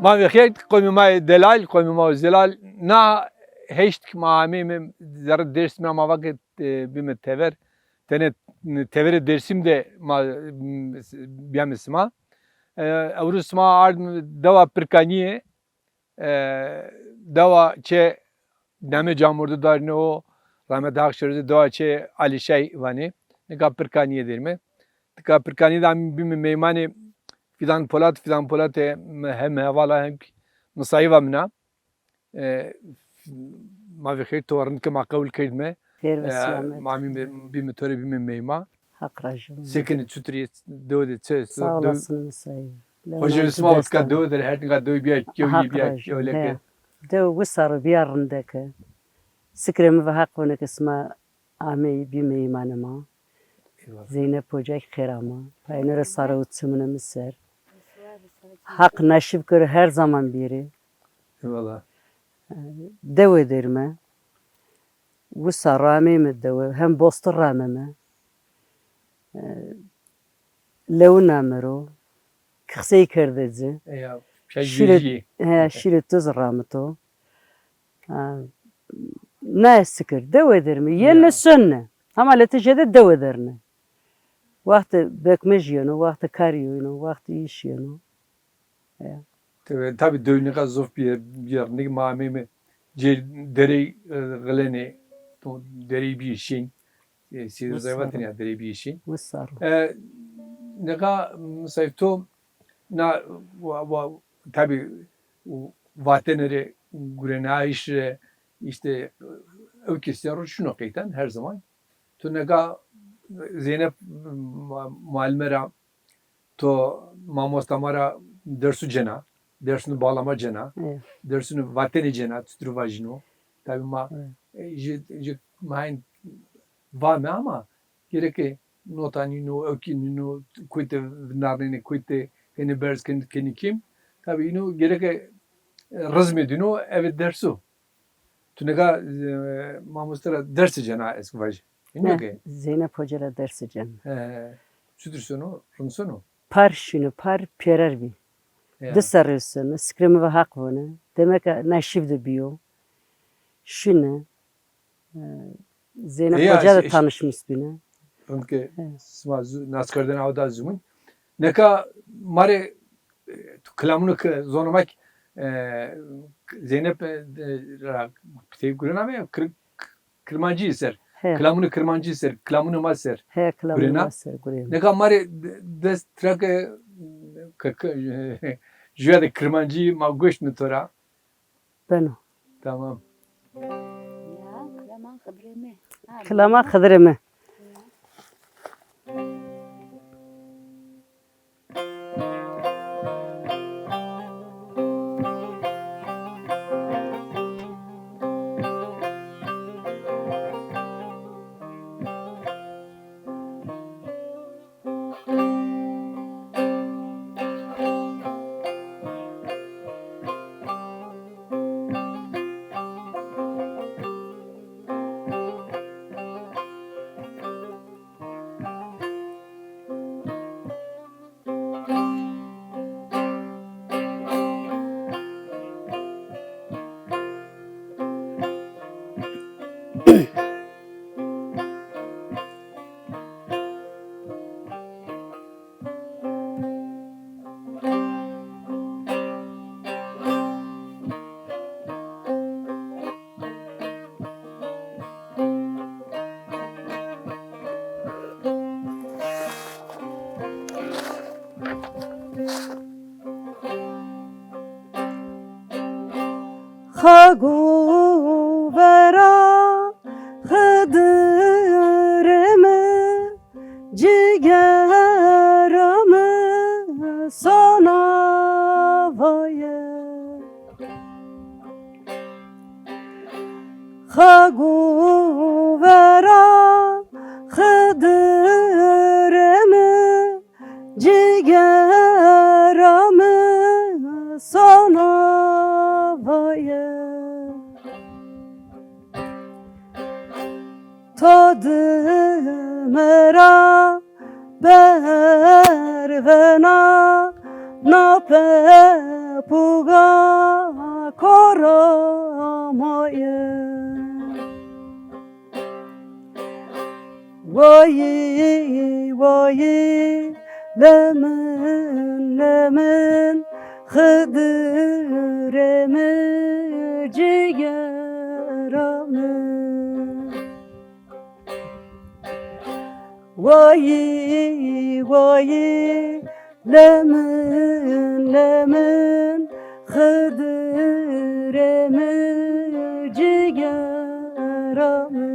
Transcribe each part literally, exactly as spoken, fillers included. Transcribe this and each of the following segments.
Ma vexêr, qomê ma yê delal, qomê ma yê zelal. Na heşt ki ma ameyme zerrê Dêrsimî, ma vake, e, bîme tever. Tenê teverê Dêrsim de ma, m, bîyame sima. E, ewro sima ardîme dewa Pirkanîye. E, dewa çê Namê camordî darîne o, rahmet Haq şêro zî, dewa çê Alîşay vanê. Nika Pirkanîye derîme. Nika Pirkanîye de amî bîme meymanê Fîdan Polat. Fîdan Polat e, hem hevala hem misayîva min a. E, ma vexêr, to rind ke ma qewul kerdîme. Xêr ve selamet. E, ma amîme, bîme to rê bîme meyman. Haq razî bo. Sekinî, çutir î, dewe de çi esto? Sağ olasın, misayî. Xocê sima o tika dewe der, her nika dewe bîya kewlî, bîya kewleke. Dewe wisa ro bîya rindeke. Sikrê mi ve Haq vone ke sima ameyî bî meymanê ma. Eyvallah. Zeynep Hoca kî xêr ama. Payîne ro sare û çimûnê mi ser. Haq nasîb kero her zaman bîrê. Eyvallah. Dewe derîme. Wisa rameyme dewe, hem bostu rameme. E, lewina mi ro, qisey kerde ci. Eya, şîrê, he, şîrê tu zî ramito. Ha, naye sikir, dewe derîme. Yenîne sonîne. Hema lete jêde dewe derîne. Wextê bekmej yeno, wextê karî yeno, wextê îş yeno. Ya. Tabii, tabii, dewê nika zof bîye, bîye rindek, ma ameyme cê derey, e, Xilenê, to derey bîye şên. E, Sîdê Zayvatîn ya derey bîye şên. Wisa ro. E, nika misayî to na, wa, wa, tabii, vatene rê, gurenayîş rê, îşte, ew kesîya ro şino qeytan her zaman. To nika Zeynep ma-, mualime ra, to mamosta ma ra dersu cena, dersunu bağlama cena, evet, dersunu vatene cena, tutur vajino. Tabii ma, evet, e, ji, ji ma hên vame ama gereke nota nîno, ewkî nîno, kuyte vindarnenê, kuyte hêne berz ken-, kenî kîm. Tabii îno gereke, e, rizmê dîno, eve dersu. Tu nika, e, mamoste ra dersi cena, ez vajî. Hînî ke? Zeynep Hoca ra dersi cena. He. Çutir sono? Rind sono? Par şino, par pêrer bî. Ya. Di serrî sono, sikrê mi ve Haq vone. Demek a na şîv de bîyo. Şino. E, Zeynep Hoca de tanışmış bîne. Rind ke sima zu-, naskerdene aw da zumîn. Nika ma rê, e, tu kilamûnê ke zonê ma kî, e, Zeynep, e, ra tey gurename, kir-, kirmancî ser. He. Kilamûnê kirmancî ser, kilamûnê ma ser. He, kilamûnê ma ser gurena. Nika ma rê de-, dest tira ke, ke, ke, juya de kirmancî ma goş mi to ra. Beno. Tamam. Ya, kilama Xidirê mi. Ha, kilama Xidirê mi. Xak û vera Xidirê mi, cigera mi sana vaye. Xak û vera Xidirê mi, cigera mi sana vaye. To dime ra bervena na pe Puga koromoye. Wayî wayî, lemin lemin, Xidirê mi, cîgera mi. Wayî wayî, lemin lemin, Xidirê mi, cîgera mi.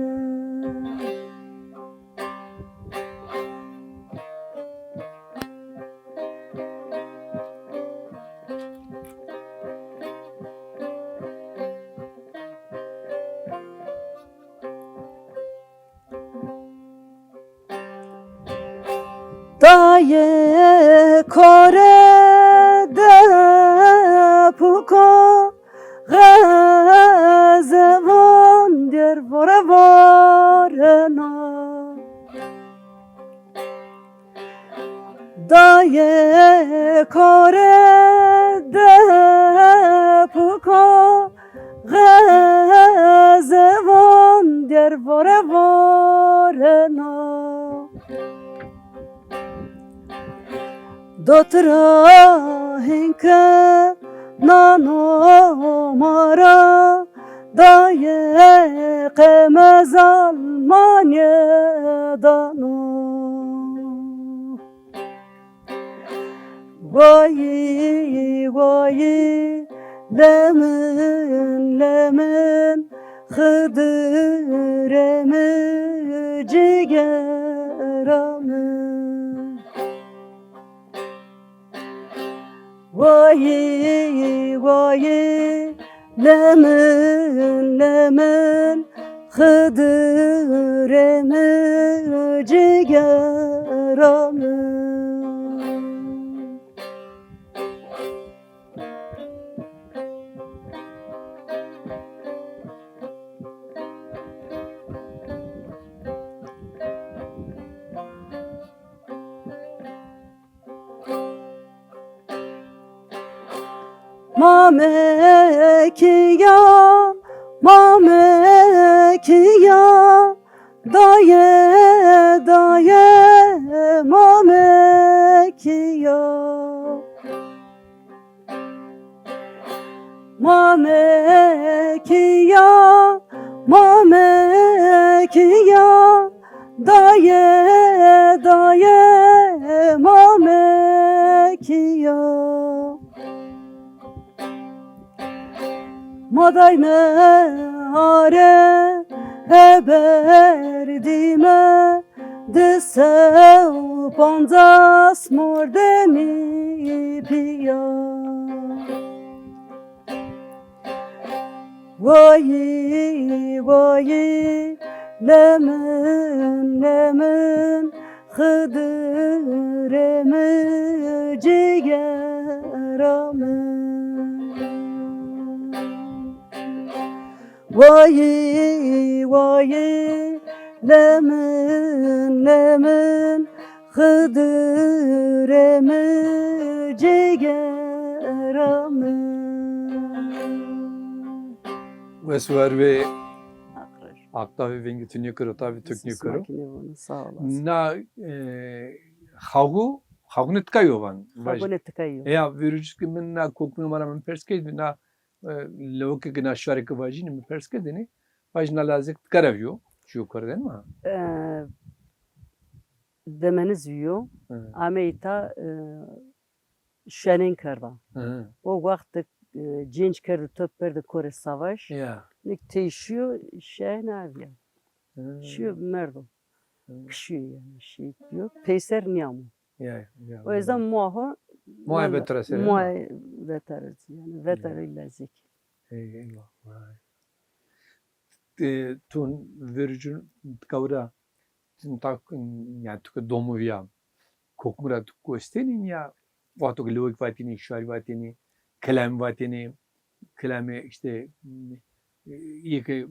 Dayê kore de puko, xezevon der vore vorena. Dayê kore de puko, xezevon der vore vorena. Dotira hinke nano ma ra, dayê qemez Almanye dano. Wayî wayî, lemin lemin, Xidirê mi, cîgera mi. Wayî wayî, lemin lemin, Xidirê mi, cîgera mi. Mamekiya, Mamekiya, dayê, dayê, Mamekiya. Mamekiya, Mamekiya, dayê, dayê, Mamekiya. Ma dayme are, heberdîme di sew pancas mordemî pîya. Wayî wayî, lemin lemin, Xidirê mi, cîgera mi. Wayî wayî, lemin lemin, Xidirê mi, cîgera mi. Wes û war bê. Haq razî. Haq tavê vengê tu nêkero, tavê tu nêkero. Sağ olasın. Na, e, xaxu, xaxunê tika yo van. Xaxunê tika yo. Ya, verûcik min na kokmî ma ra min pers kerdî, na, e, lewekê ke na şarê ke vajînî, min pers kerdêne. Vajî na lazek tika ra vîyo, çîyo kerdêne ma. E, Demeniz vîyo. Hı. Ame îta, e, şenên kerda. Hı. O wext de, e, cênc kerdî top berdî korê savaş. Ya. Nik tey şîyo, şenê vîya. Hı. Şîyo merdo. Hı. Kişîyo yanî, şehîd bîyo. Peyser nîyamo. Ya, ya. O yüzden muaho, muayê vetera ser, muayê vetera yanî, vetera lazek. Ey, eyvallah. E, tu verûcûn tika ra, tu ta, yanî tu ke domo vîya, kokmî ra tu goştênî ya, wexto ke lewek vatênî, şarî vatênî, kelamî vatênî, kelamê îşte, e, yê ke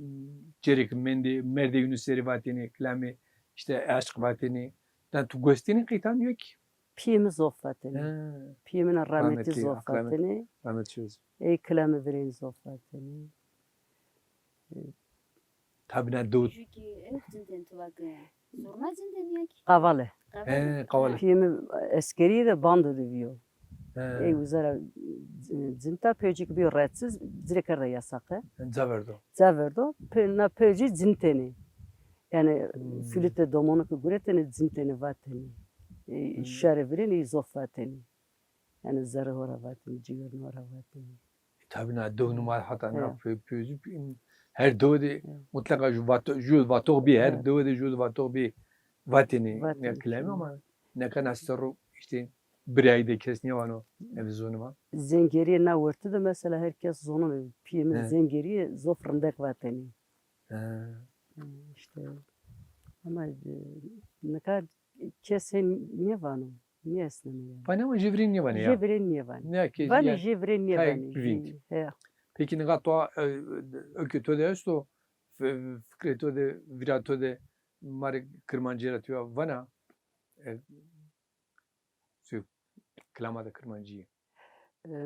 cêrê ke mendê, merdê yûnî serê vatênî, kelamê îşte eşq vatênî, yanî tu goştênî qeytan yo kî? Pîyê mi zof vatêne. He. Pîyê mi na rahmetî zof vatêne. Rahmetî olsun. Ey kilame virên zof vatêne. Tabî na dew. Jûkî, eh, cintên tu vake. Zurna cintên ya kî? Qavale. Qavale. He, qavale. Pîyê mi eskerîye de bando de bîyo. He. Ey uza ra, e, cinta, peyocî kî bîyo rahatsiz, ci rê kerda yasaqe. Ca verdo. Ca verdo. Pe-, na peyocî cintêne. Yanî, hmm, flûte, domonu kî guretêne, cintêne, vatêne. E, hmm, şarê virên ey zof vatêne. Yanî zerrê ho ra vatêne, cigerno ho ra vatêne. E, tabî na dew numa hata na pê-, peyocî, pê-, her dewe de mutleqa ju vato-, ju vatox bî, her dewe de ju vatox bî vatêne. Vatêne. Nê kilamî ama neka na serro îşte birayî de kes nêvano, ez zonî ma. Zengerîye na wertî de mesela her kes zoneno. Pîyê mi Zengerîye zof rindek vatêne. He. He, îşte. Ama, e, nika kes hên nêvano. Nêesneno yanî. Vanê ama jê virên nêvanê ya. Jê virên nêvanê. Nê ke vanê, jê virên nêvanê. Vînd. He. Pekî nika to, e, ewkê to de esto, fi-, fikrê to de, vîra to de, ma rê kirmancî ra tu ya vana, e, tu kilama de kirmancî. E,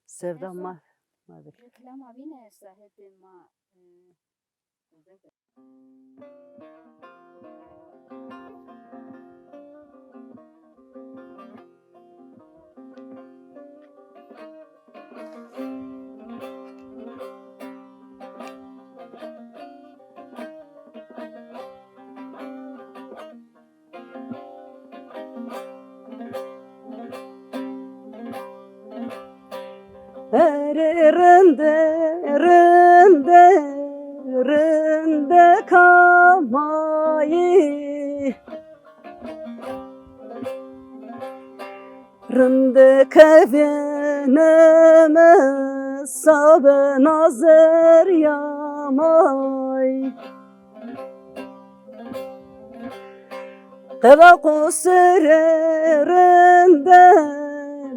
sevda ma, ma de. Kilama vîne esta hetê ma, e, Erê rinde, rinde, rindeka ma yî. Rindeke vêneme sa bena zerrîya ma yî. Qeda qusurê rinde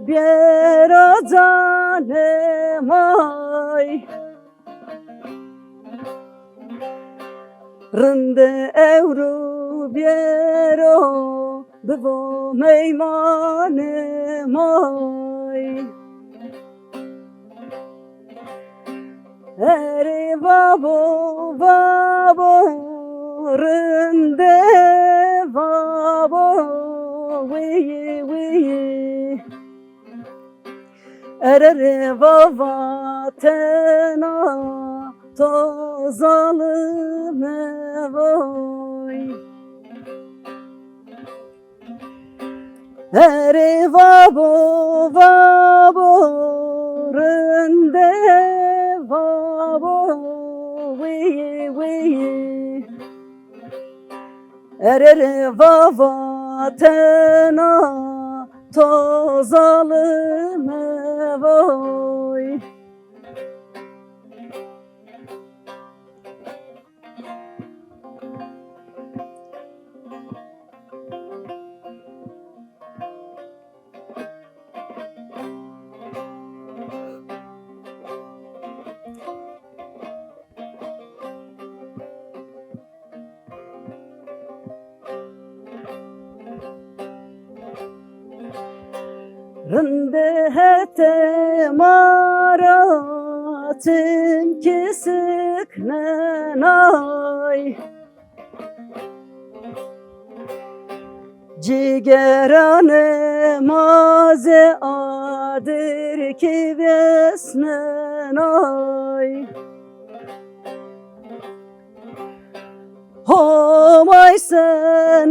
bêra canê ma yî. Rinde ewro bêro bivo meymanê ma yî. Erê vavo, vavo, rinde vavo, wîyî, wîyî. Erê vava tena to zalime voy. Erê vabo, vabo, rinde vabo, wî, wî. Erê vava tena to zalime voy. Rinde hetê ma ra tim kî siknenay. Cîgeranê ma zê adir kî vêsnenay. Homay se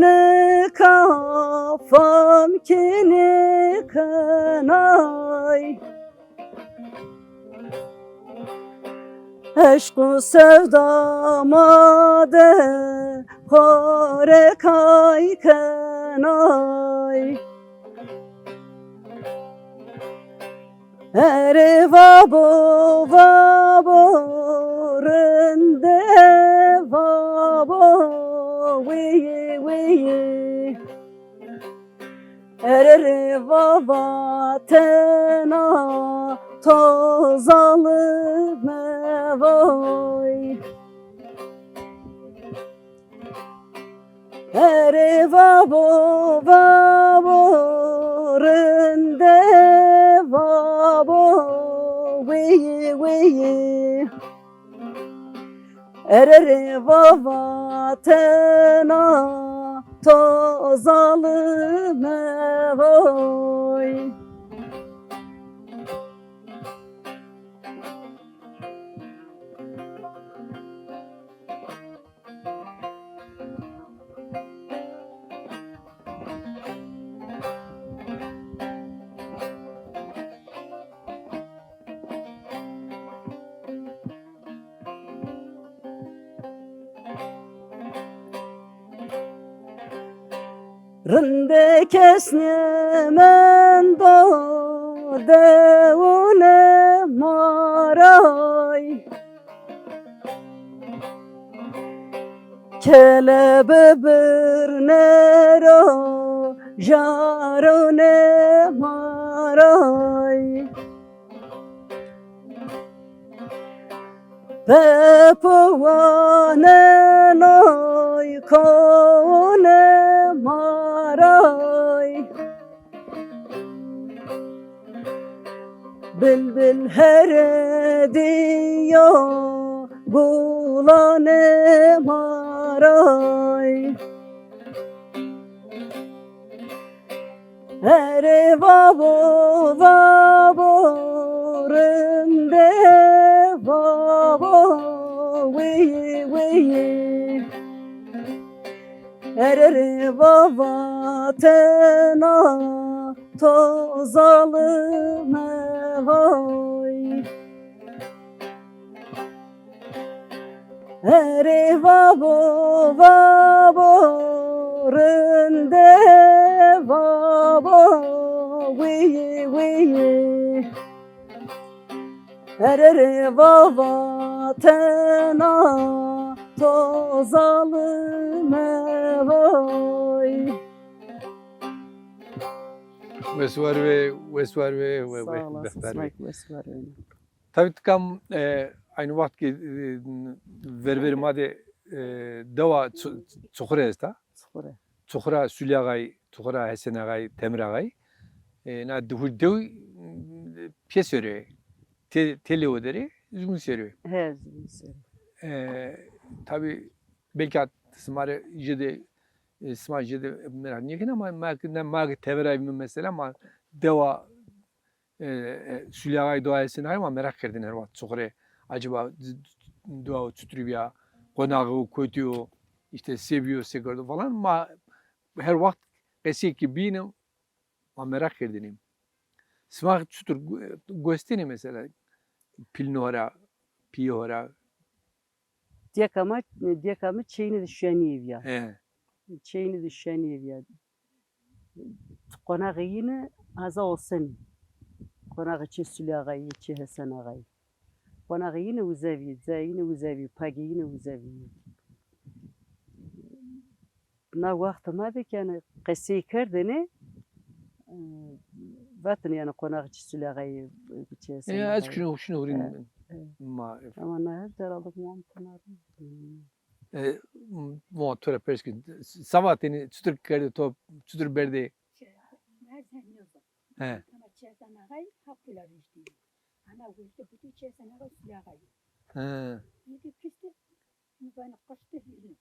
nika fam kî nêkenay. Eşq û sewda ma de xo rê kay kenay. Erê vabo, vabo, rinde vabo, wîyî, wîyî. Erê vava tena to zalime voy. Erê vabo, vabo, Rinde vabo weyî weyî. Erere va vatena to zalime voy. Rinde kes nêmendo dewune ma ray. Kele bibirnero jarune ma ray. Pepo wanenoy kone ma ray. Bilbil herediyo gulane ma ray. Erê vavo, vavo, rindê vavo, weyî, weyî. Erê, erê, vava tena to zalime vay. Erê vavo, vavo, rindê vavo, wîyî, wîyî. Erê, erê, vava tena to zalime vay. Wes war ve, wes war ve, we, we. Sağ olasın, bexter ve. Sağ ol, wes war ve. Tabii tikam, e, aynı vaxt ki, e, ververê ma de, e, dewa Çu-, Çuxure esta. Çuxure. Çuxura Sulî Axay, Çuxura Hesen Axay, Temir Axay. E, na di hur dew, e, pê sero. Te-, têlewo derê, zûn sero. He, zûn sero. E, tabii belki sima rê jêde, e, sima jêde merak nêkenê ama ma, ma, ma tevera mesela ma dewa e, e, Sulî Axay, dewa Hesen Axay ma merak kerdêne her waxt Çuxure. Acaba d-, d-, dewa o çuturî bîya, qonaxê o kotî yo, îşte se bîyo, se kerdo falan. Ma her waxt qesey ki bîne, ma merak kerdêne. Sima çutur gu-, gos dêne mesela, pîlnê ho ra, pîyê ho ra? Dêka ma, dêka mi çêyine de şuyanîye vîya. He. Çêyine de şuyanîye vîya. Qonaxê yîne Aza Osenî. Qonaxê çê Sulî Axayî, çê Hesen Axayî. Qonaxê yîne uza vîye, cayê yîne uza vîye, pagê yîne uza vîye. Na wextê ma de ke yanî qesey kerdêne, e, vatêne yanî qonaxê çê Sulî Axayî, e, çê Hesen Axayî. E, ez kuşine, kuşine hurîn. E, e. Ma. Ama na her cara de muam tena ro. E, ma to ra pers kin. Seba tenî çutur kerdê to, çutur berdê? He. Ama çê Hesen Axayî ha kula vejîyê. Ana wejîyê, hutî çê Hesen Axayî, Sulî Axayî. He. Yedi piste, mi vanê qirşte vîrno.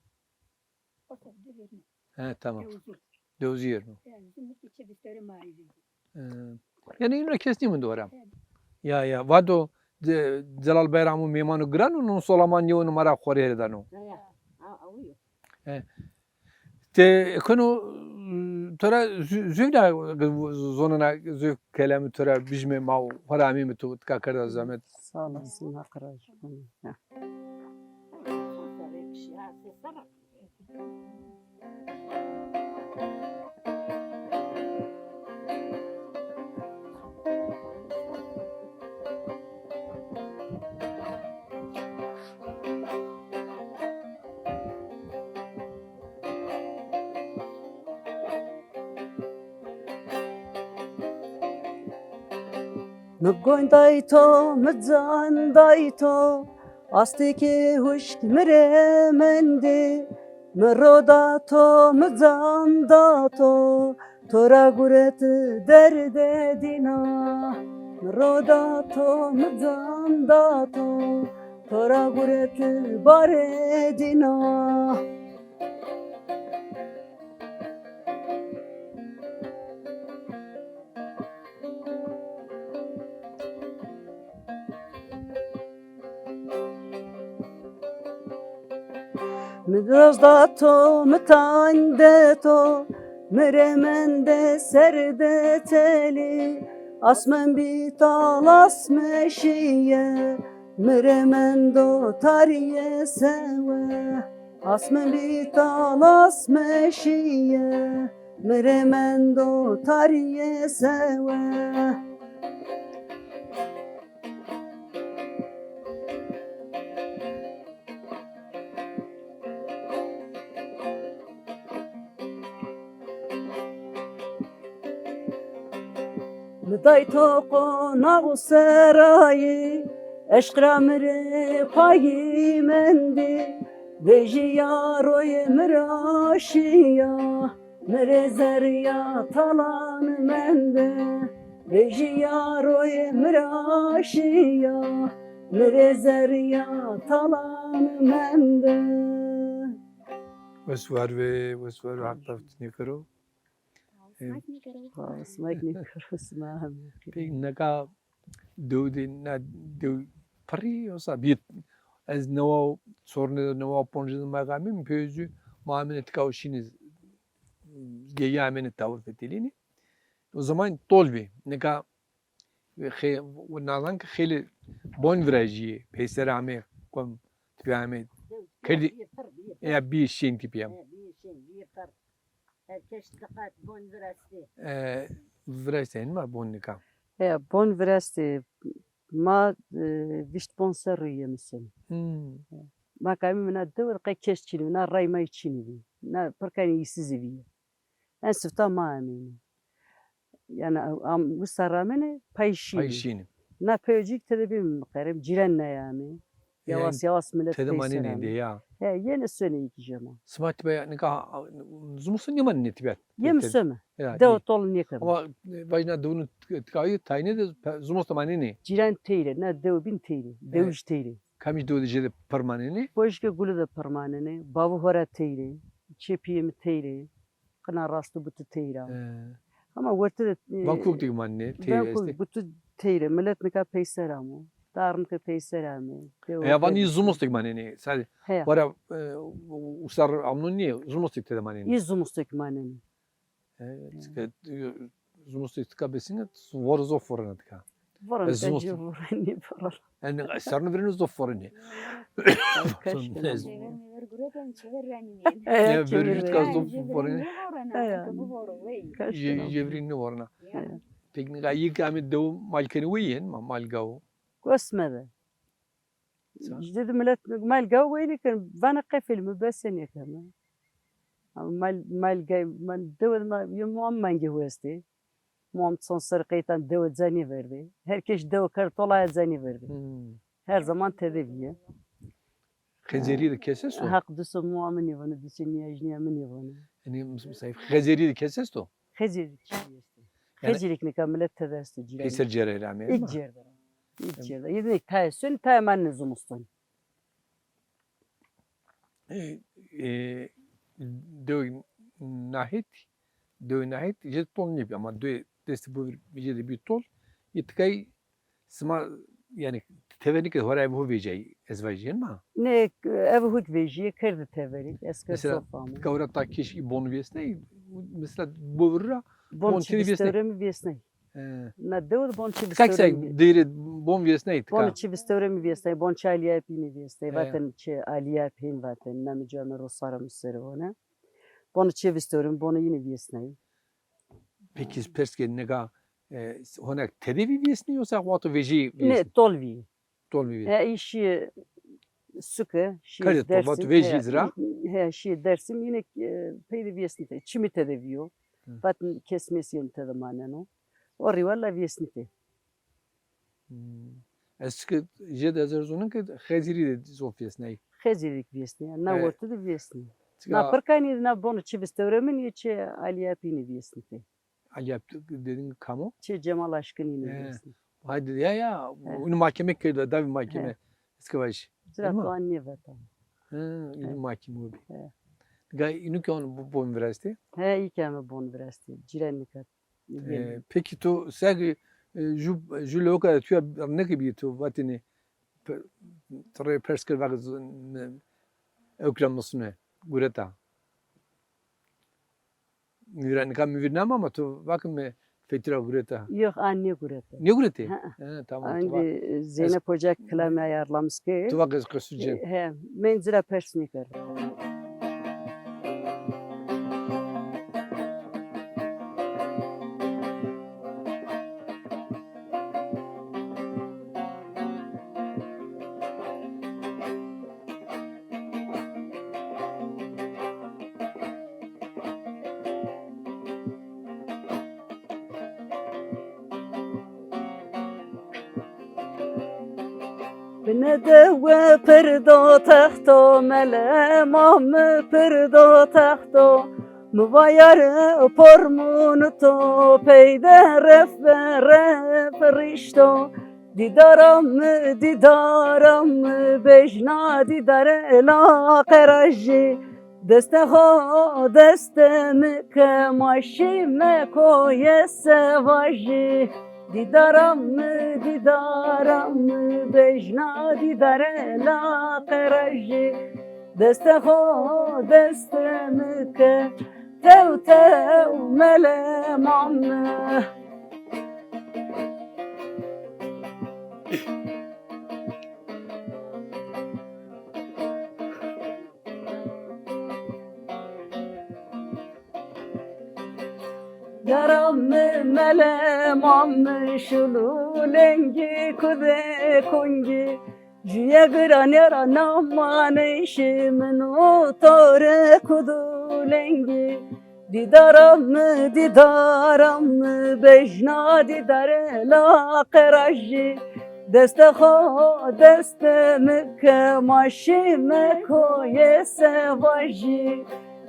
Qirşte vîrno. He, tamam. Dewzî. Dewzî vîrno. He, zimit ki çê bistarê ma vejîyê. He. Yanî îno kes nêmendo ra. He. Ya, ya. Vado Ce-, Celal Bayramî mêmano giran o, non solaman yew numara xo rê here dano. Ya, ya. A, a, uyo. He. Te keno, to ra zü-, züvna zonena züv kelami to ra bijme ma xo ra amîme to tika kerda zahmet. Sağ olasın, Hak razı olsun. Ya. Mi goyn day to, mi can day to, astê ke huşk mi rê mendê. Mi ro da to, mi can da to, To ra guret derde dîna, mi ro da to, mi can da to, to ra guret bare dîna. Mi dost da to, mi tany de to, mi rê mende ser de telî. Asmen bî talas meşîye, mi rê mendo tarîye sewe. Asmen bî talas meşîye, mi rê mendo tarîye sewe. Mi day to qonax û serayî, eşq ra mi rê payî mendî. Vejîya royê mi ra şîya, mi rê zerrîya talan mende. Vejîya royê mi ra şîya, mi rê zerrîya talan mende. Wes war ve, wes war ve, Heq tewfîq nêkero. Sima kî nêkero. Sima kî nêkero, sima hem. Peki neka dew de, na dew pirrî yosa bî. Ez newa, sorunê de newa poncî de meqamî mi peyozî ma amêne tika û şînî geyî amêne tawir fetelînî. O zaman tol bî. Neka xe-, nazan ki xeylê bon virajîyê, peyser amê, kom tipi amê. Kerdî, ya bî şên tipi am. Her kes diqet bon virastê. E, virastê ma bon nika. E, bon virastê ma, e, vîşt ponc serrî yê mi sene. Hmm. Ma kamî mina dew de qey kes çinî, na ray may çinî bî. Na pirkanî îsizî bî. En sifta ma amêne. Yani am, wisa ramene payî şînî. Payî şînî. Na peyocîk tede bî mi qerem, cîran nayame. Yawas yawas milet tede manenê de ya. He, yene sonê yekî jema. Sima tibe ya, nika, zimuston nêmanenê tibe. Yê mi some. Dew tol nêkeme. Ama, e, vajna dewnu tkayî tayne de pe-, zimuston manenê. Cîran teyre, na dew bîn teyre, dewij teyre. Kamij dew de jêde pirr manenê? Bojike Gulu de pirr manenê, Bavu Hora teyre, Çepîyê mi teyre, Qina Rastu Butu teyra. He. Ama werte de, e, Vankuk de manenê, teyre estê. Butu teyre, milet nika peyser amo. Darnike peyser ame. Eya van yî zimustik manenê. Sadê, wara, e, usar amnon nîye, zimustik tede manenê. Yî zimustik manenê. Evet, tika, zimustik tika besinge, vore zof vorena tika. Vorena tika, zimustik. Vorena, vorena. Yani, serno virêne zof vorena. Kaşkena. Ya, verî tika zof vorena. Kaşkena. Jevrî nêvorena. Peki, nika yê ke amê dew mal kenê wey yen, ma mal gawo? Gosme de. Îşte de milet mal gaw weylî ken, vana qefil mi bese nêkeme. Ama mal, mal gaw, mal dewe de ma, yo muam mange westê. Muam son ser qeytan dewe canî verdê. Her kes dewe kerd tolaya canî verdê. Hmm. Her zaman tede bîye. Xezerî de kes esto? Haq diso muamî nêvano, diso nîyajnîya mi nêvano. Yanî, mis-, misayîf, Xezerî de kes esto? Xezerî de kes esto. Yanî Xezerî nika milet tede esto, cîran. Peyser cêrayî ra amê. Îlk cêr de. Îlk cêr de. Yedek tayê sonî, tayê manenê zimustonî. E, e, dew nahit, dew nahit, jê tol nêbî ama dew destê bovir jê de bî tol. Yê tikay sima, yanî, teverî ke hora ev hu vejîyay, ez vajîyen ma? Nê, ev hu kî vejîye, kerdî teverî, ez kerd sofa mi. Mesela, tika hora ta kîş î bon vêsnay, mesela, bovir ra, bon çi vistewrê mi vêsnay. He. Na dew de bon çi vistewrê mi. Tika kî deyre bon vêsnay tika. Bon çi vistewrê mi vêsnay, bon çi alîyayê pînî vêsnay, vaten çi alîyayê pîn vaten, na mi camê rosara mi ser vone. Bon çi vistewrê mi, bon yînî vêsnay. Peki, pers ke nika, e, honak tede vî vêsnî yosa wexto vejî vêsnî? Ne, tol vî. Tol vî vêsnî. He, î şîye suke, şîye Dersim. Kerdê tol, vato vejî zira. He, şîye Dersim, yine, e, peyde vêsnî te. Çimî tede vîyo. Hı. Vat kes mes yeno tede maneno. O rî wella vêsnî te. Hmm. Ez çike jê de ez erzonun ke Xezirî de zof vêsnay. Xezirî de vêsnay. Na wertî de vêsnay. Na pirkanî de na bono çi vistewrê mi nîye, çi alîya pînî vêsnî te. Ali Abdü-, dedin kam o? Çê Cemal Aşkınî nêvîrestî. Haydi ya ya, unu mahkeme kerdî, davî mahkeme. Eskavaş. Cira to an nêveta. Ha, unu mahkeme o bî. Ga inu ke on bu-, bon vîrestî? He, î ke ame bon vîrestî. Cira nika. E, peki to seg, e, ju, ju loka de tuya neke bî to vatêne pe-, to rê pers kir vake z-, ne, ewk ra misune, gureta. Mi vîra nika mi vîr nama ama to vake mi fetî ra gureta. Yok, a nêgureta. Nêguretê? Ha. He, tamam, to vake. Zeynep Hoca kilamê ayarlamış ke. To vake ez qesû cem. He, men cira pers nêkerd. Bine dewe pirdo texto, mele mami pirdo texto. Mi va yare por munuto, peyde ref ve ref rişto. Dîdara mi, dîdara mi, bejna dîdare laqe ra jî. Destê xo destê mi ke, ma şîme koyê sevajî. Dîdara mi, dîdara mi, bejna dîdare laqe ra jî. Destê xo destê mi ke, tew tew mele mame. Yara mi, mele mami, şulu lengî, kude kongî. Jüye giranê ra namanê şi, min û to rê kudu lengî. Dîdara mi, dîdara mi, bejna dîdare laqe ra jî. Destê xo destê mi ke, ma şîme koyê sevajî.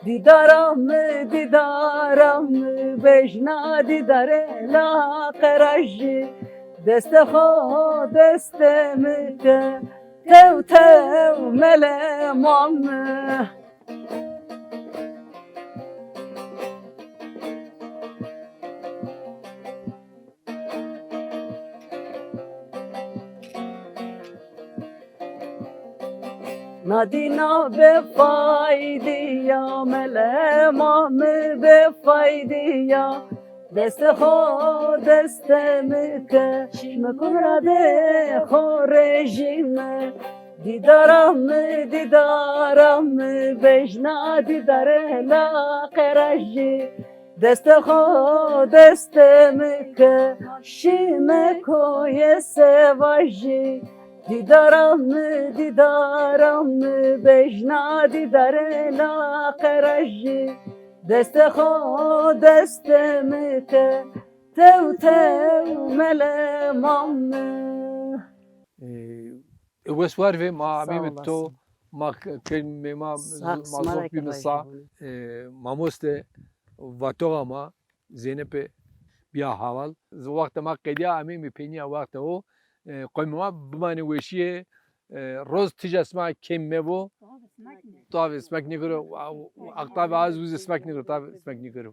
Dîdara mi, dîdara mi, bejna dîdare laqe ra jî. Destê xo destê mi ke, tew tew mele mame. Nadîna bêfaydî ya, mele mame bêfaydî ya. Destê xo destê mi ke, şîme kumradê xo rê jîme. Dîdara mi, dîdara mi, bejna dîdare laqe ra jî. Destê xo destê mi ke, şîme koyê sevajî. Dîdara mi, dîdara mi, bejna dîdare laqe ra jî. Destê xo destê mi ke, tew tew mele mame. E, e, wes war ve, ma amîme to, ma k-, kemê ma, ma zof bîme sa. E, mamoste vatoxa ma, Zeynepê bîya hawal. Wextê ma qedîya, amîme peynîya wextê o. E, qewmê ma bimanê weşîye. E, roz tîja sima kêm mebo. Tabi smak nêkero. Aqtabi az uze smak nêkero. Tabi smak nêkero.